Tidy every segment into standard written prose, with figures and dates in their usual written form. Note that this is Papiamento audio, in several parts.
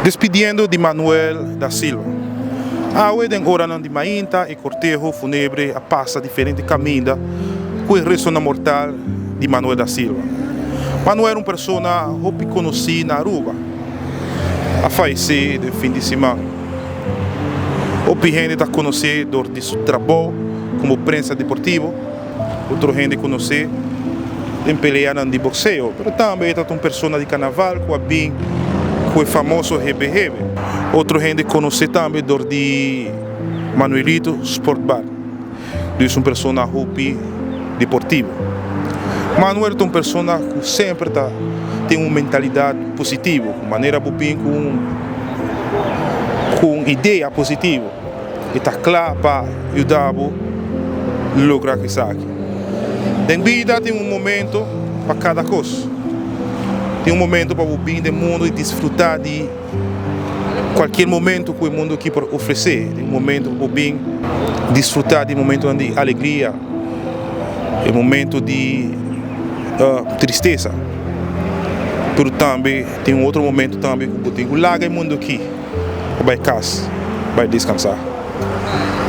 Despidiendo di Manuel da Silva. Awe den oranan di mainta e corteho funebre a pasa diferente caminda cu e restonan mortal di Manuel da Silva. Manuel un persona hopi conoci na Aruba. A fayece den fin di siman. Hopi hende ta conoce dor di su trabou como prensa deportivo. Otro hende conoce den peleanan di boxeo, pero tambe e ta un persona di carnaval cu a bin cu e famoso Hebe Hebe. Otro hende conoce tambe dor di Manuelito Sport Bar. Dus un persona hopi deportivo. Manuel ta un persona cu semper ta tin un mentalidad positivo, cu manera bo bin cu un cu un idea positivo. E ta kla pa yuda bo logra esaki. Den bida tin un momento pa kada kos. Tin un momento pa bo bin den mundu i disfruta di kualkier momento ku e mundu aki por ofresé. Tin un momento pa bo bin disfruta di momentonan di alegria, e momento di tristesa. Pero tambe tin un otro momento tambe ku bo tin ku laga e mundu aki. pa bai kas bai deskansá.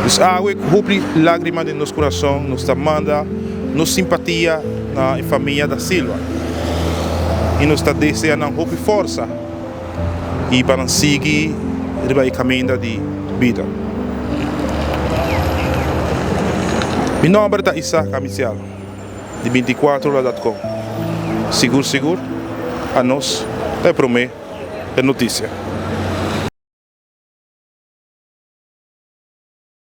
Dus awe ku hopi lágrima den nos kurason nos ta manda nos simpatia na e famia da Silva i nos ta desea nan hopi forsa i pa nan sigui riba e kaminda di bida. Mi nòmber ta Isaac Amicial di binticuatro ora dot com. Sigur sigur anos ta e promé. E noticia.